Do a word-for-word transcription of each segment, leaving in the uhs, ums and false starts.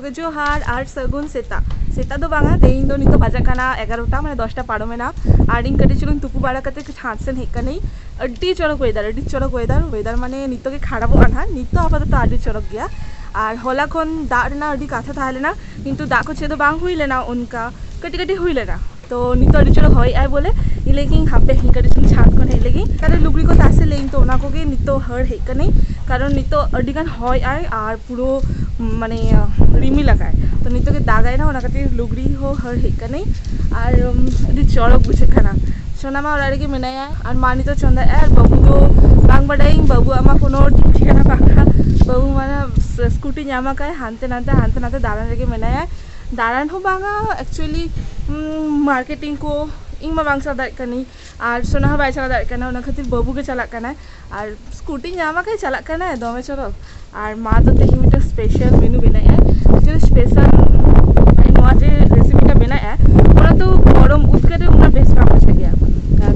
ᱡᱚᱦᱟᱨ ᱟᱨ ᱥᱟᱹᱜᱩᱱ ᱥᱮᱛᱟᱜ᱾ ᱥᱮᱛᱟᱜ ᱫᱚ ᱵᱟᱝᱟ, ᱛᱮᱦᱮᱧ ᱫᱚ ᱱᱤᱛᱚᱜ ᱵᱟᱡᱟᱜ ᱠᱟᱱᱟ ᱮᱜᱟᱨᱚᱴᱟ, ᱢᱟᱱᱮ ᱫᱚᱥᱴᱟ ᱯᱟᱨᱚᱢᱮᱱᱟ᱾ ᱟᱨ ᱤᱧ ᱠᱟᱹᱴᱤᱡ ᱪᱩᱞᱩᱝ ᱛᱩᱯᱩ ᱵᱟᱲᱟ ᱠᱟᱛᱮ ᱪᱷᱟᱸᱫᱽ ᱥᱮᱱ ᱦᱮᱡ ᱠᱟᱹᱱᱟᱹᱧ᱾ ᱟᱹᱰᱤ ᱪᱚᱨᱚᱠ ᱣᱮᱫᱟᱨ, ᱟᱹᱰᱤ ᱪᱚᱨᱚᱠ ᱣᱮᱫᱟᱨ᱾ ᱣᱮᱫᱟᱨ ᱢᱟᱱᱮ ᱱᱤᱛᱚᱜ ᱜᱮ ᱠᱷᱟᱨᱟᱯᱚᱜᱼᱟ ᱱᱟᱦᱟᱜ, ᱱᱤᱛᱚᱜ ᱟᱯᱟᱛᱚᱛᱚ ᱟᱹᱰᱤ ᱪᱚᱨᱚᱠ ᱜᱮᱭᱟ᱾ ᱟᱨ ᱦᱚᱞᱟ ᱠᱷᱚᱱ ᱫᱟᱜ ᱨᱮᱱᱟᱜ ᱟᱹᱰᱤ ᱠᱟᱛᱷᱟ ᱛᱟᱦᱮᱸ ᱞᱮᱱᱟ, ᱠᱤᱱᱛᱩ ᱫᱟᱜ ᱠᱚ ᱪᱮᱫ ᱫᱚ ᱵᱟᱝ ᱦᱩᱭ ᱞᱮᱱᱟ, ᱚᱱᱠᱟ ᱠᱟᱹᱴᱤᱡ ᱠᱟᱹᱴᱤᱡ ᱦᱩᱭ ᱞᱮᱱᱟ᱾ ᱛᱚ ᱱᱤᱛᱚᱜ ᱟᱹᱰᱤ ᱪᱚᱨᱚᱠ ᱦᱚᱭᱮᱜᱼᱟᱭ ᱵᱚᱞᱮ, ᱤᱧ ᱞᱟᱹᱭ ᱠᱤᱧ ᱦᱟᱯᱮ ᱤᱧ ᱠᱟᱹᱴᱤᱡ ᱪᱩᱞᱩᱝ ᱪᱷᱟᱸᱫᱽ ᱠᱷᱚᱱ ᱦᱮᱡ ᱞᱮᱜᱤᱧ, ᱛᱟᱦᱞᱮ ᱞᱩᱜᱽᱲᱤ ᱠᱚ ᱛᱟᱥᱮ ᱞᱟᱹᱭᱟᱹᱧ᱾ ᱛᱚ ᱚᱱᱟ ᱠᱚᱜᱮ ᱱᱤᱛᱚᱜ ᱦᱟᱹᱨ ᱦᱮᱡ ᱠᱟᱹᱱᱟᱹᱧ, ᱠᱟᱨᱚᱱ ᱱᱤᱛᱚᱜ ᱟᱹᱰᱤ ᱜᱟᱱ ᱦᱚᱭᱮᱜᱼᱟᱭ ᱟᱨ ᱯᱩᱨᱟᱹ ᱢᱟᱱᱮ ᱨᱤᱢᱤᱞ ᱟᱠᱟᱫ᱾ ᱛᱚ ᱱᱤᱛᱚᱜ ᱜᱮ ᱫᱟᱜᱟᱭ ᱱᱟ, ᱚᱱᱟ ᱠᱷᱟᱹᱛᱤᱨ ᱞᱩᱜᱽᱲᱤ ᱦᱚᱸ ᱦᱟᱹᱨ ᱦᱮᱡ ᱠᱟᱹᱱᱟᱹᱧ᱾ ᱟᱨ ᱩᱢ, ᱟᱹᱰᱤ ᱪᱚᱨᱚᱠ ᱵᱩᱡᱷᱟᱹᱜ ᱠᱟᱱᱟ᱾ ᱥᱳᱱᱟ ᱢᱟ ᱚᱲᱟᱜ ᱨᱮᱜᱮ ᱢᱮᱱᱟᱭᱟ ᱟᱨ ᱢᱟ ᱱᱤᱛᱚᱜ ᱪᱚᱸᱫᱟᱭᱮᱜᱼᱟᱭ᱾ ᱟᱨ ᱵᱟᱹᱵᱩ ᱫᱚ ᱵᱟᱝ ᱵᱟᱰᱟᱭᱟᱹᱧ, ᱵᱟᱹᱵᱩᱣᱟᱜ ᱢᱟ ᱠᱳᱱᱳ ᱴᱷᱤᱠ ᱴᱷᱤᱠᱟᱹᱱᱟ ᱵᱟᱝᱟ᱾ ᱵᱟᱹᱵᱩ ᱢᱟ ᱥᱠᱩᱴᱤ ᱧᱟᱢ ᱟᱠᱟᱭ, ᱦᱟᱱᱛᱮ ᱱᱟᱛᱮ ᱦᱟᱱᱛᱮ ᱱᱟᱛᱮ ᱫᱟᱬᱟᱱ ᱨᱮᱜᱮ ᱢᱮᱱᱟᱭᱟ᱾ ᱫᱟᱬᱟᱱ ᱦᱚᱸ ᱵᱟᱝᱟ, ᱮᱠᱪᱩᱭᱮᱞᱤ ᱢᱟᱨᱠᱮᱴᱤᱝ ᱠᱚ ᱤᱧ ᱢᱟ ᱵᱟᱝ ᱪᱟᱞᱟᱣ ᱫᱟᱲᱮᱭᱟᱜ ᱠᱟᱹᱱᱟᱹᱧ, ᱟᱨ ᱥᱳᱱᱟ ᱦᱚᱸ ᱵᱟᱭ ᱪᱟᱞᱟᱣ ᱫᱟᱲᱮᱭᱟᱜ ᱠᱟᱱᱟ, ᱚᱱᱟ ᱠᱷᱟᱹᱛᱤᱨ ᱵᱟᱹᱵᱩ ᱜᱮ ᱪᱟᱞᱟᱜ ᱠᱟᱱᱟᱭ᱾ ᱟᱨ ᱥᱠᱩᱴᱤ ᱧᱟᱢ ᱟᱠᱟᱭ, ᱪᱟᱞᱟᱜ ᱠᱟᱱᱟᱭ, ᱫᱚᱢᱮ ᱪᱚᱨᱚᱠ᱾ ᱟᱨ ᱢᱟ ᱫᱚ ᱛᱮᱦᱮᱧ ᱢᱤᱫᱴᱟᱝ ᱥᱯᱮᱥᱟᱞ ᱢᱮᱱᱩ ᱵᱮᱱᱟᱣᱮᱜᱼᱟᱭ᱾ ᱮᱠᱪᱩᱭᱮᱞᱤ ᱥᱯᱮᱥᱟᱞ ᱱᱚᱣᱟ ᱡᱮ ᱨᱮᱥᱤᱯᱤᱴᱟ ᱵᱮᱱᱟᱣᱮᱜᱼᱟᱭ, ᱚᱱᱟ ᱫᱚ ᱜᱚᱨᱚᱢ ᱩᱫᱽᱜᱟᱹᱨ ᱨᱮ ᱩᱱᱟᱹᱜ ᱵᱮᱥ ᱵᱟᱝ ᱵᱩᱡᱷᱟᱹᱜ ᱜᱮᱭᱟ᱾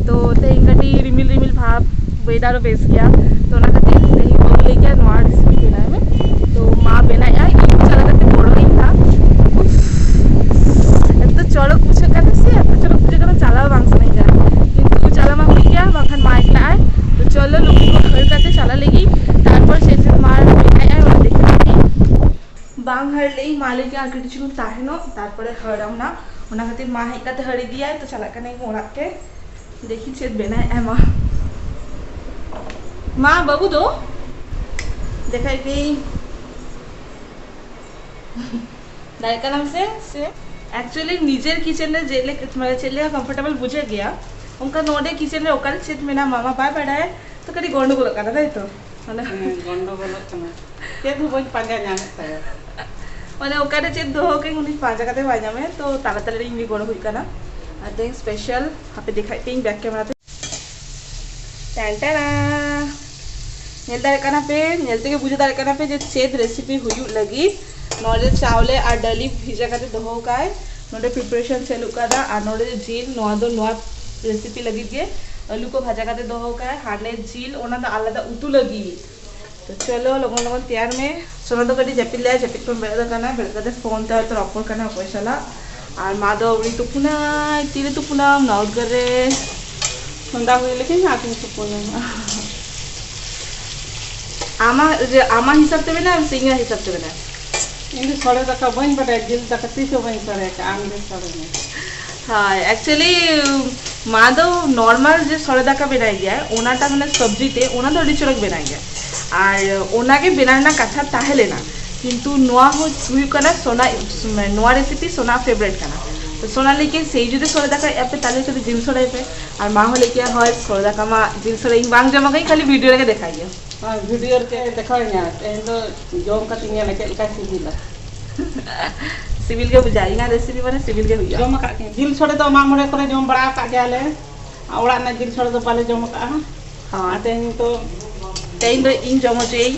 ᱛᱚ ᱛᱮᱦᱮᱧ ᱠᱟᱹᱴᱤᱡ ᱨᱤᱢᱤᱞ ᱨᱤᱢᱤᱞ ᱵᱷᱟᱵᱽ, ᱣᱮᱫᱟᱨ ᱦᱚᱸ ᱵᱮᱥ ᱜᱮᱭᱟ, ᱛᱚ ᱚᱱᱟ ᱠᱷᱟᱹᱛᱤᱨ ᱛᱮᱦᱮᱧ ᱵᱟᱹᱵᱩ ᱞᱟᱹᱭ ᱠᱮᱫᱟ ᱱᱚᱣᱟ ᱨᱮᱥᱤᱯᱤ ᱵᱮᱱᱟᱣ ᱢᱮ᱾ ᱛᱚ ᱢᱟ ᱵᱮᱱᱟᱣᱮᱜᱼᱟᱭ, ᱤᱧ ᱪᱟᱞᱟᱣ ᱠᱟᱛᱮ ᱜᱚᱲᱚ ᱟᱹᱧ ᱦᱟᱸᱜ᱾ ᱩᱯᱷ, ᱮᱛᱚ ᱪᱚᱨᱚᱠ ᱵᱩᱡᱷᱟᱹᱜ ᱠᱟᱱᱟ ᱥᱮ, ᱮᱛᱚ ᱪᱚᱨᱚᱠ ᱵᱩᱡᱷᱟᱹᱜ ᱠᱟᱱᱟ, ᱪᱟᱞᱟᱣ ᱵᱟᱝ ᱥᱟᱱᱟᱧ ᱠᱟᱱᱟ, ᱠᱤᱱᱛᱩ ᱪᱟᱞᱟᱣ ᱢᱟ ᱦᱩᱭᱩᱜ ᱜᱮᱭᱟ, ᱵᱟᱝᱠᱷᱟᱱ ᱢᱟ ᱮᱠᱞᱟᱜᱼᱟᱭ᱾ ᱛᱚ ᱪᱚᱞᱚ ᱞᱩᱜᱽᱲᱤ ᱠᱚ ᱦᱟᱹᱨ ᱠᱟᱛᱮ ᱪᱟᱞᱟᱜ ᱞᱟᱹᱜᱤᱫ, ᱛᱟᱨᱯᱚᱨ ᱪᱮᱫ ᱪᱮᱫ ᱢᱟ ᱵᱮᱱᱟᱣᱮᱜᱼᱟᱭ ᱚᱱᱟ ᱫᱮᱠᱷᱟᱣ ᱟᱯᱮᱭᱟᱹᱧ᱾ ᱵᱟᱝ ᱦᱟᱹᱨ ᱞᱟᱹᱜᱤᱫ ᱢᱟ ᱞᱟᱹᱭ ᱠᱮᱫᱟ ᱟᱨ ᱠᱟᱹᱴᱤᱡ ᱪᱩᱞᱩᱝ ᱛᱟᱦᱮᱱᱚᱜ, ᱛᱟᱨᱯᱚᱨᱮ ᱦᱟᱹᱨᱟᱢ ᱱᱟ, ᱚᱱᱟ ᱠᱷᱟᱹᱛᱤᱨ ᱢᱟ ᱦᱮᱡ ᱠᱟᱛᱮ ᱦᱟᱹᱨ ᱤᱫᱤᱭᱟᱭ᱾ ᱛᱚ ᱪᱟᱞᱟᱜ ᱠᱟᱹᱱᱟᱹᱧ ᱚᱲᱟᱜ ᱛᱮ, ᱫᱮᱠᱷᱤ ᱪᱮᱫ ᱵᱮᱱᱟᱣᱮᱜᱼᱟᱭ ᱢᱟ᱾ ᱢᱟ ᱵᱟᱹᱵᱩ ᱫᱚ ᱫᱮᱠᱷᱟᱭ ᱯᱮ᱾ ᱫᱟᱲᱮᱭᱟᱜ ᱠᱟᱱᱟᱢ ᱥᱮ? ᱥᱮ ᱮᱠᱪᱩᱭᱮᱞᱤ ᱱᱤᱡᱮᱨ ᱠᱤᱪᱮᱱ ᱨᱮ ᱪᱮᱫ ᱞᱮᱠᱟ, ᱢᱟᱱᱮ ᱪᱮᱫ ᱞᱮᱠᱟ ᱠᱚᱢᱯᱷᱚᱨᱴᱮᱵᱚᱞ ᱵᱩᱡᱷᱟᱹᱜ ᱜᱮᱭᱟ, ᱚᱱᱠᱟ ᱱᱚᱰᱮ ᱠᱤᱪᱮᱱ ᱨᱮ ᱚᱠᱟᱨᱮ ᱪᱮᱫ ᱢᱮᱱᱟᱜᱼᱟ ᱢᱟᱢᱟ ᱵᱟᱭ ᱵᱟᱰᱟᱭᱟ, ᱛᱚ ᱠᱟᱹᱴᱤᱡ ᱜᱚᱱᱰᱚᱜᱳᱞᱚᱜ ᱠᱟᱱᱟ, ᱛᱟᱭ ᱛᱚ? ᱢᱟᱱᱮ ᱦᱮᱸ, ᱜᱚᱱᱰᱚᱜᱳᱞᱚᱜ ᱠᱟᱱᱟ, ᱪᱮᱫ ᱦᱚᱸ ᱵᱟᱹᱧ ᱯᱟᱸᱡᱟ ᱧᱟᱢᱮᱫ ᱛᱟᱭᱟ᱾ ᱢᱟᱱᱮ ᱚᱠᱟᱨᱮ ᱪᱮᱫ ᱫᱚᱦᱚ ᱠᱟᱹᱧ ᱩᱱᱤ ᱯᱟᱸᱡᱟ ᱠᱟᱛᱮ ᱵᱟᱭ ᱧᱟᱢᱮ, ᱛᱚ ᱛᱟᱲᱟᱛᱟᱲᱤ ᱤᱧ ᱜᱮ ᱜᱚᱲᱚ ᱦᱩᱭᱩᱜ ᱠᱟᱱᱟ᱾ ᱟᱨ ᱛᱮᱦᱮᱧ ᱥᱯᱮᱥᱟᱞ ᱦᱟᱯᱮ ᱫᱮᱠᱷᱟᱭ ᱯᱮ ᱤᱧ ᱵᱮᱠ ᱠᱮᱢᱮᱨᱟ ᱛᱮ᱾ ᱴᱟᱱ ᱴᱟᱱᱟ! ᱧᱮᱞ ᱫᱟᱲᱮᱭᱟᱜ ᱠᱟᱱᱟ ᱯᱮ, ᱧᱮᱞ ᱛᱮᱜᱮ ᱵᱩᱡᱷᱟᱹᱣ ᱫᱟᱲᱮᱭᱟᱜ ᱠᱟᱱᱟ ᱯᱮ ᱡᱮ ᱪᱮᱫ ᱨᱮᱥᱤᱯᱤ ᱦᱩᱭᱩᱜ ᱞᱟᱹᱜᱤᱫ᱾ ᱱᱚᱰᱮ ᱪᱟᱣᱞᱮ ᱟᱨ ᱰᱟᱹᱞᱤ ᱵᱷᱤᱡᱟ ᱠᱟᱛᱮ ᱫᱚᱦᱚ ᱠᱟᱭ, ᱱᱚᱰᱮ ᱯᱨᱤᱯᱟᱨᱮᱥᱚᱱ ᱪᱟᱹᱞᱩᱜ ᱠᱟᱱᱟ, ᱟᱨ ᱱᱚᱰᱮ ᱡᱤᱞ, ᱱᱚᱣᱟ ᱫᱚ ᱱᱚᱣᱟ ᱨᱮᱥᱤᱯᱤ ᱞᱟᱹᱜᱤᱫ ᱜᱮ ᱟᱹᱞᱩ ᱠᱚ ᱵᱷᱟᱡᱟ ᱠᱟᱛᱮ ᱫᱚᱦᱚ ᱠᱟᱭ, ᱦᱟᱸᱰᱮ ᱡᱤᱞ, ᱚᱱᱟ ᱫᱚ ᱟᱞᱟᱫᱟ ᱩᱛᱩ ᱞᱟᱹᱜᱤᱫ᱾ ᱛᱚ ᱪᱚᱞᱚ, ᱞᱚᱜᱚᱱ ᱞᱚᱜᱚᱱ ᱛᱮᱭᱟᱨ ᱢᱮ᱾ ᱥᱳᱱᱟ ᱫᱚ ᱠᱟᱹᱴᱤᱡ ᱡᱟᱹᱯᱤᱫ ᱞᱮᱭᱟ, ᱡᱟᱹᱯᱤᱫ ᱠᱷᱚᱱ ᱵᱮᱨᱮᱫ ᱟᱠᱟᱱᱟ, ᱵᱮᱨᱮᱫ ᱠᱟᱛᱮ ᱯᱷᱳᱱ ᱛᱮ ᱦᱚᱭᱛᱳ ᱨᱚᱯᱚᱲ ᱠᱟᱱᱟ ᱚᱠᱚᱭ ᱥᱟᱞᱟᱜ᱾ ᱟᱨ ᱢᱟ ᱫᱚ ᱟᱹᱣᱨᱤ ᱛᱩᱯᱩᱱᱟᱭ, ᱛᱤᱨᱮ ᱛᱩᱯᱩᱱᱟᱢ ᱱᱟᱣᱩᱴ ᱨᱮ᱾ ᱪᱚᱸᱫᱟ ᱦᱩᱭ ᱞᱮᱠᱷᱟᱱ ᱟᱫᱚᱧ ᱛᱩᱯᱩᱱᱟ᱾ ᱟᱢᱟᱜ ᱡᱮ, ᱟᱢᱟᱜ ᱦᱤᱥᱟᱹᱵ ᱛᱮ ᱵᱮᱱᱟᱣ ᱥᱮ ᱤᱧᱟᱹᱜ ᱦᱤᱥᱟᱹᱵ ᱛᱮ ᱵᱮᱱᱟᱣ? ᱤᱧ ᱫᱚ ᱥᱚᱲᱮ ᱫᱟᱠᱟ ᱵᱟᱹᱧ ᱵᱟᱰᱟᱭᱟ, ᱡᱤᱞ ᱫᱟᱠᱟ ᱛᱤᱥ ᱦᱚᱸ ᱵᱟᱹᱧ ᱥᱚᱲᱮ ᱟᱠᱟᱫᱼᱟ, ᱟᱢ ᱜᱮ ᱥᱚᱲᱮ ᱢᱮ᱾ ᱦᱳᱭ, actually ᱢᱟ ᱫᱚ ᱱᱚᱨᱢᱟᱞ ᱡᱮ ᱥᱚᱲᱮ ᱫᱟᱠᱟ ᱵᱮᱱᱟᱣ ᱜᱮᱭᱟ, ᱚᱱᱟᱴᱟ ᱢᱟᱱᱮ ᱥᱚᱵᱽᱡᱤ ᱛᱮ, ᱚᱱᱟ ᱫᱚ ᱟᱹᱰᱤ ᱪᱚᱨᱚᱠ ᱵᱮᱱᱟᱣ ᱜᱮᱭᱟ᱾ ᱟᱨ ᱚᱱᱟᱜᱮ ᱵᱮᱱᱟᱣ ᱨᱮᱱᱟᱜ ᱠᱟᱛᱷᱟ ᱛᱟᱦᱮᱸ ᱞᱮᱱᱟ, ᱠᱤᱱᱛᱩ ᱱᱚᱣᱟ ᱦᱚᱸ ᱦᱩᱭᱩᱜ ᱠᱟᱱᱟ ᱥᱳᱱᱟ, ᱱᱚᱣᱟ ᱨᱮᱥᱤᱯᱤ ᱥᱳᱱᱟ ᱯᱷᱮᱵᱟᱨᱮᱴ ᱠᱟᱱᱟ᱾ ᱛᱚ ᱥᱳᱱᱟ ᱞᱟᱹᱭ ᱠᱮᱫ, "ᱥᱮᱭ ᱡᱩᱫᱤ ᱥᱚᱲᱮ ᱫᱟᱠᱟᱭᱮᱫ ᱟᱯᱮ, ᱛᱟᱦᱞᱮ ᱠᱷᱟᱱ ᱡᱤᱞ ᱥᱚᱲᱮᱭ ᱯᱮ᱾" ᱟᱨ ᱢᱟ ᱦᱚᱸ ᱞᱟᱹᱭ ᱠᱮᱫᱟ, "ᱦᱳᱭ, ᱥᱚᱲᱮ ᱫᱟᱠᱟ ᱢᱟ ᱡᱤᱞ ᱥᱚᱲᱮ ᱤᱧ ᱵᱟᱝ ᱡᱚᱢ ᱟᱠᱟᱫᱟᱹᱧ, ᱠᱷᱟᱹᱞᱤ ᱵᱷᱤᱰᱤᱭᱳ ᱨᱮᱜᱮ ᱫᱮᱠᱷᱟᱣ ᱜᱮᱭᱟ᱾" ᱦᱳᱭ, ᱵᱷᱤᱰᱤᱭᱳ ᱨᱮᱜᱮ ᱫᱮᱠᱷᱟᱣ ᱤᱧᱟ, ᱛᱮᱦᱮᱧ ᱫᱚ ᱡᱚᱢ ᱠᱟᱛᱮ ᱧᱮᱞᱟ ᱪᱮᱫ ᱞᱮᱠᱟ ᱥᱤᱵᱤᱞᱟ᱾ ᱥᱤᱵᱤᱞ ᱜᱮ ᱵᱩᱡᱷᱟᱹᱜᱼᱟ, ᱤᱧᱟᱹᱜ ᱨᱮᱥᱤᱯᱤ ᱢᱟᱱᱮ ᱥᱤᱵᱤᱞ ᱜᱮ ᱦᱩᱭᱩᱜᱼᱟ᱾ ᱡᱚᱢ ᱟᱠᱟᱫ ᱜᱮᱭᱟ, ᱡᱤᱞ ᱥᱚᱲᱮ ᱫᱚ ᱢᱟᱜ ᱢᱚᱬᱮ ᱠᱚᱨᱮ ᱡᱚᱢ ᱵᱟᱲᱟ ᱟᱠᱟᱫ ᱜᱮᱭᱟᱞᱮ, ᱚᱲᱟᱜ ᱨᱮᱱᱟᱜ ᱡᱤᱞ ᱥᱚᱲᱮ ᱫᱚ ᱵᱟᱞᱮ ᱡᱚᱢ ᱟᱠᱟᱫᱼᱟ᱾ ᱦᱳᱭ᱾ ᱟᱨ ᱛᱮᱦᱮᱧ ᱫᱚ ᱛᱮᱦᱮᱧ ᱫᱚ ᱤᱧ ᱡᱚᱢ ᱦᱚᱪᱚᱭᱟᱹᱧ᱾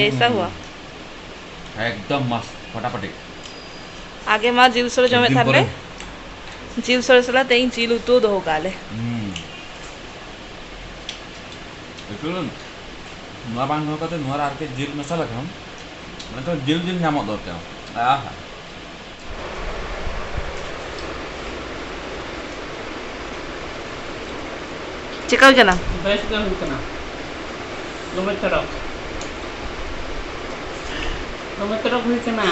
कैसा हुआ? एकदम मस्त, फटाफटी। आगे ᱢᱟ ᱡᱤᱞ ᱥᱚᱲᱮ ᱡᱚᱢᱮᱫ ᱛᱟᱦᱮᱱ ᱞᱮ᱾ ᱡᱤᱞ ᱥᱚᱲᱮ ᱥᱟᱞᱟᱜ ᱛᱮᱦᱮᱧ ᱡᱤᱞ ᱩᱛᱩ ᱫᱚᱦᱚ ᱠᱟᱜᱼᱟ ᱞᱮ᱾ ᱦᱩᱸ᱾ ᱮᱠᱪᱩᱭᱮᱞᱤ ᱱᱚᱣᱟ ᱵᱟᱝ ᱫᱚᱦᱚ ᱠᱟᱛᱮ ᱱᱚᱣᱟ ᱨᱮ ᱟᱨᱠᱤ ᱡᱤᱞ ᱢᱮᱥᱟ ᱞᱮᱠᱷᱟᱱ ᱢᱮᱱᱠᱷᱟᱱ ᱡᱤᱞ ᱡᱤᱞ ᱧᱟᱢᱚᱜ ᱫᱚᱨᱠᱟᱨ᱾ ᱟᱦᱟ᱾ ᱪᱮᱠᱟ ᱦᱩᱭ ᱠᱟᱱᱟ? ᱵᱮᱥ ᱜᱮ ᱦᱩᱭ ᱠᱟᱱᱟ᱾ ᱫᱚᱢᱮ ᱪᱚᱨᱚᱠ᱾ ᱫᱚᱢᱮ ᱪᱚᱨᱚᱠ ᱦᱩᱭ ᱠᱟᱱᱟ᱾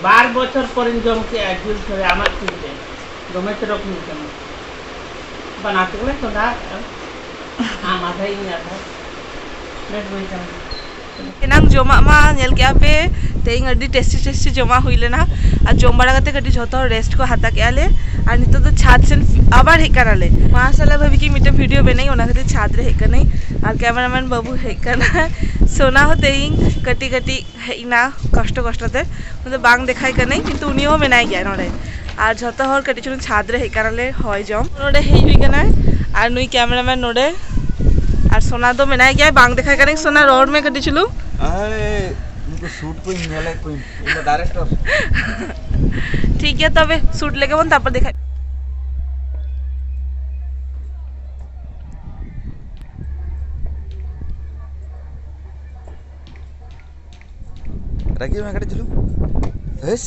ᱵᱟᱨ ᱵᱚᱪᱷᱚᱨ ᱯᱚᱨᱮᱧ ᱡᱚᱢ ᱠᱮᱜᱼᱟ ᱡᱤᱞ ᱥᱚᱲᱮ ᱟᱢᱟᱜ ᱛᱤ ᱛᱮ᱾ ᱫᱚᱢᱮ ᱪᱚᱨᱚᱠ ᱦᱩᱭ ᱠᱟᱱᱟ᱾ ᱵᱟᱱᱟᱨ ᱛᱮᱜᱮ ᱞᱮ ᱪᱚᱸᱫᱟ ᱟᱠᱟᱫᱼᱟ᱾ ᱟᱢ ᱟᱫᱷᱟ ᱤᱧ ᱟᱫᱷᱟ᱾ ᱵᱮᱥ ᱦᱩᱭ ᱠᱟᱱᱟ᱾ ᱮᱱᱟᱝ ᱡᱚᱢᱟᱜ ᱢᱟ ᱧᱮᱞ ᱠᱮᱜᱼᱟ ᱯᱮ, ᱛᱮᱦᱮᱧ ᱟᱹᱰᱤ ᱴᱮᱥᱴᱤ ᱴᱮᱥᱴᱤ ᱡᱚᱢᱟᱜ ᱦᱩᱭ ᱞᱮᱱᱟ᱾ ᱟᱨ ᱡᱚᱢ ᱵᱟᱲᱟ ᱠᱟᱛᱮ ᱠᱟᱹᱴᱤᱡ ᱡᱷᱚᱛᱚ ᱦᱚᱲ ᱨᱮᱥᱴ ᱠᱚ ᱦᱟᱛᱟᱣ ᱠᱮᱜᱼᱟ ᱞᱮ᱾ ᱟᱨ ᱱᱤᱛᱚᱜ ᱫᱚ ᱪᱷᱟᱫᱽ ᱥᱮᱱ ᱟᱵᱟᱨ ᱦᱮᱡ ᱠᱟᱱᱟᱞᱮ᱾ ᱢᱟᱥᱟᱞᱟ ᱵᱷᱟᱵᱤ ᱠᱤ ᱢᱤᱫᱴᱮᱱ ᱵᱷᱤᱰᱤᱭᱳ ᱵᱮᱱᱟᱭ, ᱚᱱᱟ ᱠᱷᱟᱹᱛᱤᱨ ᱪᱷᱟᱫᱽ ᱨᱮ ᱦᱮᱡ ᱠᱟᱹᱱᱟᱹᱧ᱾ ᱟᱨ ᱠᱮᱢᱮᱨᱟᱢᱮᱱ ᱵᱟᱹᱵᱩ ᱦᱮᱡ ᱠᱟᱱᱟ᱾ ᱥᱳᱱᱟ ᱦᱚᱸ ᱛᱮᱦᱮᱧ ᱠᱟᱹᱴᱤᱡ ᱠᱟᱹᱴᱤᱡ ᱦᱮᱡ ᱮᱱᱟ ᱠᱚᱥᱴᱚ ᱠᱚᱥᱴᱚ ᱛᱮ᱾ ᱩᱱᱤ ᱫᱚ ᱵᱟᱝ ᱫᱮᱠᱷᱟᱭ ᱠᱟᱹᱱᱟᱹᱧ, ᱠᱤᱱᱛᱩ ᱩᱱᱤ ᱦᱚᱸ ᱢᱮᱱᱟᱭ ᱜᱮᱭᱟ ᱱᱚᱰᱮ᱾ ᱟᱨ ᱡᱷᱚᱛᱚ ᱦᱚᱲ ᱠᱟᱹᱴᱤᱡ ᱪᱩᱞᱩᱝ ᱪᱷᱟᱫᱽ ᱨᱮ ᱦᱮᱡ ᱠᱟᱱᱟᱞᱮ ᱦᱚᱭ ᱡᱚᱢ᱾ ᱱᱚᱰᱮ ᱦᱮᱡ ᱦᱩᱭ ᱠᱟᱱᱟ᱾ ᱟᱨ ᱱᱩᱭ ᱠᱮᱢᱮᱨᱟᱢᱮᱱ ᱱᱚᱰᱮ᱾ ᱟᱨ ᱥᱳᱱᱟ ᱫᱚ ᱢᱮᱱᱟᱭ ᱜᱮᱭᱟ, ᱵᱟᱝ ᱫᱮᱠᱷᱟᱭ ᱠᱟᱹᱱᱟᱹᱧ᱾ ᱥᱳᱱᱟ, ᱨᱚᱲ ᱢᱮ ᱠᱟᱹᱴᱤᱡ ᱪᱩᱞᱩᱝ᱾ ᱟᱨᱮ, ᱩᱱᱠᱩ ᱥᱩᱴ ᱠᱚᱧ ᱧᱮᱞᱮᱫ ᱠᱚᱣᱟᱧ, ᱤᱧ ᱫᱚ ᱰᱟᱭᱨᱮᱠᱴᱚᱨ᱾ ᱴᱷᱤᱠ ᱜᱮᱭᱟ, ᱛᱚᱵᱮ ᱥᱩᱴ ᱞᱮᱜᱮ ᱵᱚᱱ, ᱛᱟᱨᱯᱚᱨ ᱫᱮᱠᱷᱟᱭ᱾ ᱨᱟᱹᱜᱤ ᱢᱮ ᱠᱟᱹᱴᱤᱡ ᱪᱩᱞᱩᱝ᱾ ᱦᱮᱥ᱾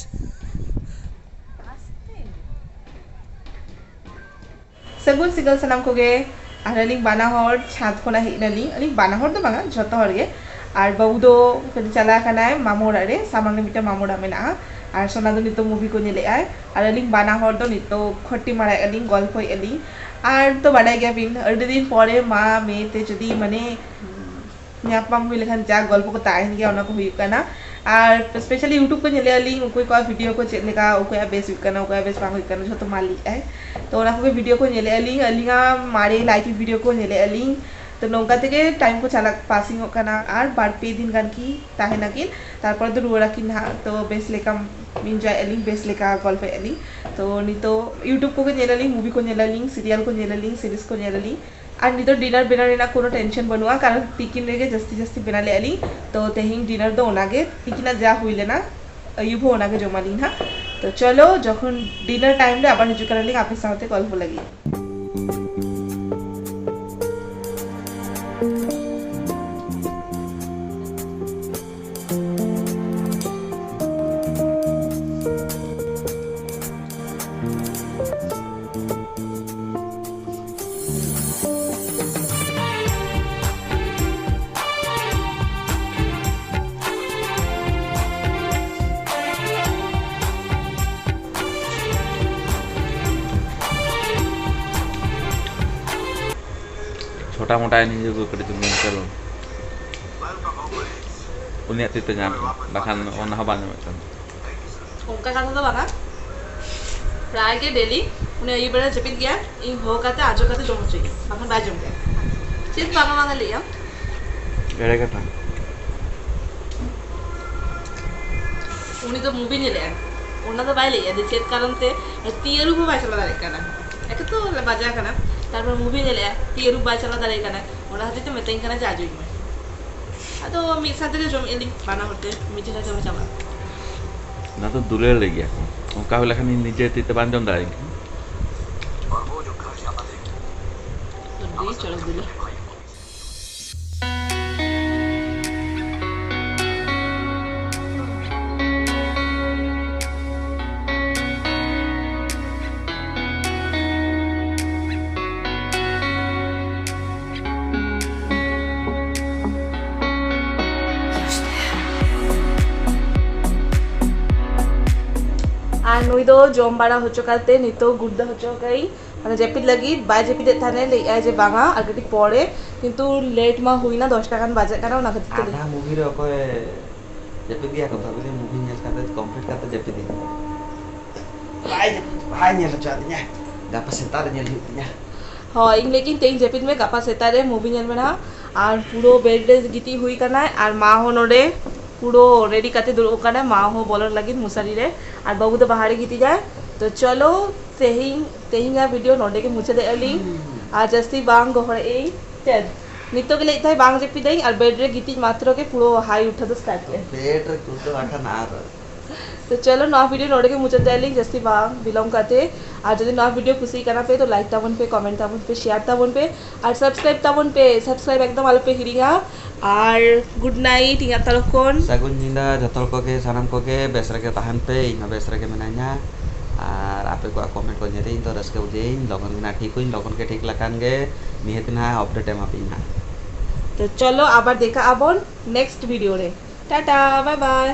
ᱥᱟᱹᱜᱩᱱ ᱥᱤᱸᱜᱟᱹᱲ ᱥᱟᱱᱟᱢ ᱠᱚᱜᱮ᱾ ᱟᱨ ᱟᱹᱞᱤᱧ ᱵᱟᱱᱟ ᱦᱚᱲ ᱪᱷᱟᱸᱫᱽ ᱠᱷᱚᱱᱟᱜ ᱦᱮᱡ ᱱᱟᱞᱤᱧ, ᱟᱹᱞᱤᱧ ᱵᱟᱱᱟ ᱦᱚᱲ ᱫᱚ ᱵᱟᱝᱟ, ᱡᱷᱚᱛᱚ ᱦᱚᱲ ᱜᱮ᱾ ᱟᱨ ᱵᱟᱹᱵᱩ ᱫᱚ ᱠᱟᱹᱴᱤᱡ ᱪᱟᱞᱟᱣ ᱟᱠᱟᱱᱟᱭ ᱢᱟᱢᱚ ᱚᱲᱟᱜ ᱨᱮ, ᱥᱟᱢᱟᱝ ᱨᱮ ᱢᱤᱫᱴᱟᱝ ᱢᱟᱢᱚ ᱚᱲᱟᱜ ᱢᱮᱱᱟᱜᱼᱟ᱾ ᱟᱨ ᱥᱳᱱᱟ ᱫᱚ ᱱᱤᱛᱚᱜ movie ᱠᱚ ᱧᱮᱞᱮᱫᱼᱟᱭ᱾ ᱟᱨ ᱟᱹᱞᱤᱧ ᱵᱟᱱᱟ ᱦᱚᱲ ᱫᱚ ᱱᱤᱛᱚᱜ ᱠᱷᱚᱴᱤ ᱢᱟᱨᱟᱭᱮᱫᱼᱟ ᱞᱤᱧ, ᱜᱚᱞᱯᱷᱚᱭᱮᱫᱼᱟ ᱞᱤᱧ᱾ ᱟᱨ ᱛᱚ ᱵᱟᱰᱟᱭ ᱜᱮᱭᱟᱵᱤᱱ, ᱟᱹᱰᱤ ᱫᱤᱱ ᱯᱚᱨᱮ ᱢᱟ ᱢᱮ ᱛᱮ ᱡᱩᱫᱤ ᱢᱟᱱᱮ ᱧᱟᱯᱟᱢ ᱦᱩᱭ ᱞᱮᱠᱷᱟᱱ ᱡᱟ ᱜᱚᱞᱯᱚ ᱠᱚ ᱛᱟᱦᱮᱱ ᱜᱮᱭᱟ, ᱚᱱᱟ ᱠᱚ ᱦᱩᱭᱩᱜ ᱠᱟᱱᱟ᱾ ᱟᱨ specially YouTube ᱠᱚ ᱧᱮᱞᱮᱫᱼᱟ ᱞᱤᱧ, ᱚᱠᱚᱭ ᱠᱚᱣᱟᱜ ᱵᱷᱤᱰᱤᱭᱳ ᱠᱚ ᱪᱮᱫ ᱞᱮᱠᱟ, ᱚᱠᱚᱭᱟᱜ ᱵᱮᱥ ᱦᱩᱭᱩᱜ ᱠᱟᱱᱟ, ᱚᱠᱚᱭᱟᱜ ᱵᱮᱥ ᱵᱟᱝ ᱦᱩᱭᱩᱜ ᱠᱟᱱᱟ, ᱡᱷᱚᱛᱚ ᱢᱟ ᱞᱟᱹᱭᱮᱫᱼᱟᱭ᱾ ᱛᱚ ᱚᱱᱟ ᱠᱚᱜᱮ ᱵᱷᱤᱰᱤᱭᱳ ᱠᱚ ᱧᱮᱞᱮᱫᱼᱟ ᱞᱤᱧ, ᱟᱹᱞᱤᱧᱟᱜ ᱢᱟᱨᱮ ᱞᱟᱭᱤᱯᱷ ᱵᱷᱤᱰᱤᱭᱳ ᱠᱚ ᱧᱮᱞᱮᱫᱼᱟ ᱞᱤᱧ᱾ ᱛᱚ ᱱᱚᱝᱠᱟ ᱛᱮᱜᱮ time ᱠᱚ ᱪᱟᱞᱟᱜ, passingᱚᱜ ᱠᱟᱱᱟ᱾ ᱟᱨ ᱵᱟᱨ ᱯᱮ ᱫᱤᱱ ᱜᱟᱱ ᱠᱤ ᱛᱟᱦᱮᱱᱟᱠᱤᱱ, ᱛᱟᱨᱯᱚᱨ ᱫᱚ ᱨᱩᱣᱟᱹᱲᱟᱠᱤᱱ ᱱᱟᱦᱟᱜ᱾ ᱛᱚ ᱵᱮᱥ ᱞᱮᱠᱟ ᱮᱱᱡᱚᱭᱮᱫᱼᱟ ᱞᱤᱧ, ᱵᱮᱥ ᱞᱮᱠᱟ ᱜᱚᱞᱯᱚᱭᱮᱫᱼᱟ ᱞᱤᱧ᱾ ᱛᱚ ᱱᱤᱛᱚᱜ YouTube ᱠᱚᱜᱮ ᱧᱮᱞᱟᱞᱤᱧ, movie ᱠᱚ ᱧᱮᱞᱟᱞᱤᱧ, serial ᱠᱚ ᱧᱮᱞᱟᱞᱤᱧ, series ᱠᱚ ᱧᱮᱞᱟᱞᱤᱧ᱾ ᱟᱨ ᱱᱤᱛᱚᱜ ᱰᱤᱱᱟᱨ ᱵᱮᱱᱟᱣ ᱨᱮᱱᱟᱜ ᱠᱳᱱᱳ ᱴᱮᱱᱥᱚᱱ ᱵᱟᱹᱱᱩᱜᱼᱟ, ᱠᱟᱨᱚᱱ ᱛᱤᱠᱤᱱ ᱨᱮᱜᱮ ᱡᱟᱹᱥᱛᱤ ᱡᱟᱹᱥᱛᱤ ᱵᱮᱱᱟᱣ ᱞᱮᱜᱼᱟ ᱞᱤᱧ᱾ ᱛᱚ ᱛᱮᱦᱮᱧ ᱰᱤᱱᱟᱨ ᱫᱚ ᱚᱱᱟᱜᱮ, ᱛᱤᱠᱤᱱᱟᱜ ᱡᱟ ᱦᱩᱭ ᱞᱮᱱᱟ, ᱟᱹᱭᱩᱵ ᱦᱚᱸ ᱚᱱᱟᱜᱮ ᱡᱚᱢᱟᱞᱤᱧ ᱦᱟᱸᱜ᱾ ᱛᱚ ᱪᱚᱞᱚ, ᱡᱚᱠᱷᱚᱱ ᱰᱤᱱᱟᱨ ᱴᱟᱭᱤᱢ ᱨᱮ ᱟᱵᱟᱨ ᱦᱤᱡᱩᱜ ᱠᱟᱱᱟᱞᱤᱧ ᱟᱯᱮ ᱥᱟᱶᱛᱮ ᱜᱚᱞᱯᱚ ᱞᱟᱹᱜᱤᱫ᱾ ᱪᱷᱳᱴᱟ ᱢᱳᱴᱟ ᱮᱱᱮᱡ ᱦᱩᱭᱩᱜ ᱠᱟᱹᱴᱤᱡ ᱪᱩᱞᱩᱝ ᱪᱚᱞᱚ᱾ ᱩᱱᱤᱭᱟᱜ ᱛᱤ ᱛᱮ ᱧᱟᱢ ᱢᱮ, ᱵᱟᱠᱷᱟᱱ ᱚᱱᱟ ᱦᱚᱸ ᱵᱟᱝ ᱧᱟᱢᱚᱜ ᱠᱟᱱᱟ᱾ ᱚᱱᱠᱟ ᱠᱟᱛᱷᱟ ᱫᱚ ᱵᱟᱝᱟ, ᱯᱨᱟᱭ ᱜᱮ ᱰᱮᱞᱤ ᱩᱱᱤ ᱟᱹᱭᱩᱵ ᱵᱮᱲᱟ ᱡᱟᱹᱯᱤᱫ ᱜᱮᱭᱟ, ᱤᱧ ᱦᱚᱦᱚ ᱠᱟᱛᱮ ᱟᱡᱚ ᱠᱟᱛᱮ ᱡᱚᱢ ᱦᱚᱪᱚᱭᱮᱭᱟ, ᱵᱟᱠᱷᱟᱱ ᱵᱟᱭ ᱡᱚᱢ ᱜᱮᱭᱟ᱾ ᱪᱮᱫ ᱵᱟᱝᱟ ᱵᱟᱝᱟ ᱞᱟᱹᱭᱟ? ᱮᱲᱮ ᱠᱟᱛᱷᱟ᱾ ᱩᱱᱤ ᱫᱚ movie ᱧᱮᱞᱮᱜᱼᱟᱭ, ᱚᱱᱟ ᱫᱚ ᱵᱟᱭ ᱞᱟᱹᱭᱮᱜᱼᱟ ᱡᱮ ᱪᱮᱫ ᱠᱟᱨᱚᱱ ᱛᱮ ᱛᱤ ᱟᱹᱨᱩᱵ ᱦᱚᱸ ᱵᱟᱭ ᱪᱟᱞᱟᱣ ᱫᱟᱲᱮᱭᱟᱜ ᱠᱟᱱᱟ᱾ ᱮᱠᱮ ᱛᱚ ᱵᱟᱡᱟᱣ ᱠᱟᱱᱟ, ᱛᱟᱨᱯᱚᱨ movie ᱧᱮᱞᱮᱜᱼᱟᱭ, ᱛᱤ ᱟᱹᱨᱩᱵ ᱵᱟᱭ ᱪᱟᱞᱟᱣ ᱫᱟᱲᱮᱭᱟᱜ ᱠᱟᱱᱟ, ᱚᱱᱟ ᱠᱷᱟᱹᱛᱤᱨ ᱛᱮ ᱢᱮᱛᱟᱹᱧ ᱠᱟᱱᱟ ᱡᱮ ᱟᱡᱚᱭ ᱢᱮ᱾ ᱟᱫᱚ ᱢᱤᱫ ᱥᱟᱶ ᱛᱮᱜᱮ ᱡᱚᱢᱮᱜᱼᱟ ᱞᱤᱧ, ᱵᱟᱱᱟ ᱦᱚᱲ ᱛᱮ ᱢᱤᱫ ᱡᱟᱭᱜᱟ ᱛᱮ ᱪᱟᱵᱟᱜᱼᱟ᱾ ᱚᱱᱟ ᱫᱚ ᱫᱩᱞᱟᱹᱲ ᱞᱟᱹᱜᱤᱫ ᱟᱠᱚ, ᱚᱱᱠᱟ ᱦᱩᱭ ᱞᱮᱠᱷᱟᱱ ᱤᱧ ᱱᱤᱡᱮ ᱛᱤ ᱛᱮ ᱵᱟᱝ ᱡᱚᱢ ᱫᱟᱲᱮᱭᱟᱜᱼᱟ᱾ ᱟᱹᱰᱤ ᱪᱚᱨᱚᱠ ᱫᱩᱞᱟᱹᱲ᱾ ᱟᱨ ᱱᱩᱭ ᱫᱚ ᱡᱚᱢ ᱵᱟᱲᱟ ᱦᱚᱪᱚ ᱠᱟᱛᱮ ᱱᱤᱛᱚᱜ ᱜᱩᱰᱟᱹ ᱦᱚᱪᱚ ᱠᱟᱭ, ᱢᱟᱱᱮ ᱡᱟᱹᱯᱤᱫ ᱞᱟᱹᱜᱤᱫ ᱵᱟᱭ ᱡᱟᱹᱯᱤᱫᱮᱫ ᱛᱟᱦᱮᱱᱟ, ᱞᱟᱹᱭᱮᱫᱼᱟᱭ ᱡᱮ ᱵᱟᱝᱟ ᱟᱨ ᱠᱟᱹᱴᱤᱡ ᱯᱚᱨᱮ, ᱠᱤᱱᱛᱩ ᱞᱮᱴ ᱢᱟ ᱦᱩᱭᱱᱟ, ᱫᱚᱥᱴᱟ ᱜᱟᱱ ᱵᱟᱡᱟᱜ ᱠᱟᱱᱟ, ᱚᱱᱟ ᱠᱷᱟᱹᱛᱤᱨ ᱛᱮ ᱞᱟᱹᱭ- ᱟᱫᱷᱟ movie ᱨᱮ ᱚᱠᱚᱭ ᱡᱟᱹᱯᱤᱫ ᱜᱮᱭᱟ ᱠᱚ, ᱵᱷᱟᱵᱤ ᱞᱤᱧ movie ᱧᱮᱞ ᱠᱟᱛᱮ complete ᱠᱟᱛᱮ ᱡᱟᱹᱯᱤᱫ ᱤᱧ᱾ ᱵᱟᱭ ᱡᱟᱹᱯᱤᱫ, ᱵᱟᱭ ᱧᱮᱞ ᱦᱚᱪᱚ ᱟᱹᱫᱤᱧᱟ, ᱜᱟᱯᱟ ᱥᱮᱛᱟᱜ ᱨᱮ ᱧᱮᱞ ᱦᱩᱭᱩᱜ ᱛᱤᱧᱟ᱾ ᱦᱳᱭ, ᱤᱧ ᱞᱟᱹᱭ ᱠᱤᱧ ᱛᱮᱦᱮᱧ ᱡᱟᱹᱯᱤᱫ ᱢᱮ, ᱜᱟᱯᱟ ᱥᱮᱛᱟᱜ ᱨᱮ movie ᱧᱮᱞ ᱢᱮ ᱱᱟᱦᱟᱜ᱾ ᱟᱨ ᱯᱩᱨᱟᱹ bed ᱨᱮ ᱜᱤᱛᱤᱡ ᱦᱩᱭ ᱠᱟᱱᱟᱭ, ᱟᱨ ᱢᱟ ᱦᱚᱸ ᱱᱚᱰᱮ ᱯᱩᱨᱟᱹ ready ᱠᱟᱛᱮ ᱫᱩᱲᱩᱵ ᱟᱠᱟᱱᱟᱭ, ᱢᱟ ᱦᱚᱸ ᱵᱚᱞᱚᱱ ᱞᱟᱹᱜᱤᱫ ᱢᱚᱥᱟᱨᱤ ᱨᱮ, ᱟᱨ ᱵᱟᱹᱵᱩ ᱫᱚ ᱵᱟᱦᱟᱨ ᱨᱮ ᱜᱤᱛᱤᱡᱟᱭ᱾ ᱛᱚ ᱪᱚᱞᱚ, ᱛᱮᱦᱮᱧ, ᱛᱮᱦᱮᱧᱟᱜ video ᱱᱚᱰᱮ ᱜᱮ ᱢᱩᱪᱟᱹᱫᱮᱜᱼᱟ ᱞᱤᱧ᱾ ᱟᱨ ᱡᱟᱹᱥᱛᱤ ᱵᱟᱝ ᱜᱚᱦᱚᱲᱮᱜ ᱟᱹᱧ᱾ ᱪᱮᱫ? ᱱᱤᱛᱚᱜ ᱜᱮ ᱞᱟᱹᱭᱮᱫ ᱛᱟᱦᱮᱸ ᱵᱟᱝ ᱡᱟᱹᱯᱤᱫᱟᱹᱧ, ᱟᱨ ᱵᱮᱰ ᱨᱮ ᱜᱤᱛᱤᱡ ᱢᱟᱛᱨᱚ ᱜᱮ ᱯᱩᱨᱟᱹ ᱦᱟᱭ ᱩᱴᱷᱟᱹ ᱫᱚ ᱥᱴᱟᱨᱴ ᱠᱮᱫ᱾ ᱵᱮᱰ ᱨᱮ ᱠᱩᱫ ᱫᱚ ᱵᱟᱠᱷᱟᱱ ᱟᱨ ᱛᱚ ᱪᱚᱞᱚ, ᱱᱚᱣᱟ ᱵᱷᱤᱰᱤᱭᱳ ᱱᱚᱰᱮ ᱜᱮ ᱢᱩᱪᱟᱹᱫ ᱮᱫᱟᱞᱤᱧ, ᱡᱟᱹᱥᱛᱤ ᱵᱟᱝ ᱵᱤᱞᱚᱢ ᱠᱟᱛᱮ᱾ ᱟᱨ ᱡᱩᱫᱤ ᱱᱚᱣᱟ ᱵᱷᱤᱰᱤᱭᱳ ᱠᱩᱥᱤ ᱠᱟᱱᱟ ᱯᱮ, ᱛᱚ ᱞᱟᱭᱤᱠ ᱛᱟᱵᱚᱱ ᱯᱮ, ᱠᱚᱢᱮᱱᱴ ᱛᱟᱵᱚᱱ ᱯᱮ, ᱥᱮᱭᱟᱨ ᱛᱟᱵᱚᱱ ᱯᱮ, ᱟᱨ ᱥᱟᱵᱥᱠᱨᱟᱭᱤᱵ ᱛᱟᱵᱚᱱ ᱯᱮ, ᱥᱟᱵᱥᱠᱨᱟᱭᱤᱵ ᱮᱠᱫᱚᱢ ᱟᱞᱚ ᱯᱮ ᱦᱤᱲᱤᱧᱟ᱾ ᱟᱨ ᱜᱩᱰ ᱱᱟᱭᱤᱴ ᱤᱧᱟᱹᱜ ᱛᱚᱨᱚᱯ ᱠᱷᱚᱱ᱾ ᱥᱟᱹᱜᱩᱱ ᱧᱤᱫᱟᱹ ᱡᱚᱛᱚ ᱦᱚᱲ ᱠᱚᱜᱮ, ᱥᱟᱱᱟᱢ ᱠᱚᱜᱮ ᱵᱮᱥ ᱨᱮᱜᱮ ᱛᱟᱦᱮᱱ ᱯᱮ, ᱤᱧ ᱦᱚᱸ ᱵᱮᱥ ᱨᱮᱜᱮ ᱢᱮᱱᱟᱧᱟ᱾ ᱟᱨ ᱟᱯᱮ ᱠᱚᱣᱟᱜ ᱠᱚᱢᱮᱱᱴ ᱠᱚ ᱧᱮᱞ ᱛᱮ ᱤᱧ ᱫᱚ ᱨᱟᱹᱥᱠᱟᱹ ᱵᱩᱡᱷᱟᱹᱣᱤᱧ, ᱞᱚᱜᱚᱱ ᱜᱮ ᱱᱟᱜ ᱴᱷᱤᱠ ᱦᱩᱭᱤᱧ, ᱞᱚᱜᱚᱱ ᱜᱮ ᱴᱷᱤᱠ ᱞᱮᱠᱷᱟᱱ ᱜᱮ ᱱᱤᱦᱟᱹᱛ ᱱᱟᱦᱟᱜ ᱟᱯᱰᱮᱴ ᱮᱢᱟ ᱯᱮᱭᱟᱹᱧ ᱱᱟᱦᱟᱜ᱾ ᱛᱚ ᱪᱚᱞᱚ, ᱟᱵᱟᱨ ᱫᱮᱠᱷᱟᱜ ᱟᱵᱚᱱ ᱱᱮᱠᱥᱴ ᱵᱷᱤᱰᱤᱭᱳ ᱨᱮ᱾ ᱴᱟᱴᱟ, ᱵᱟᱭ ᱵᱟᱭ᱾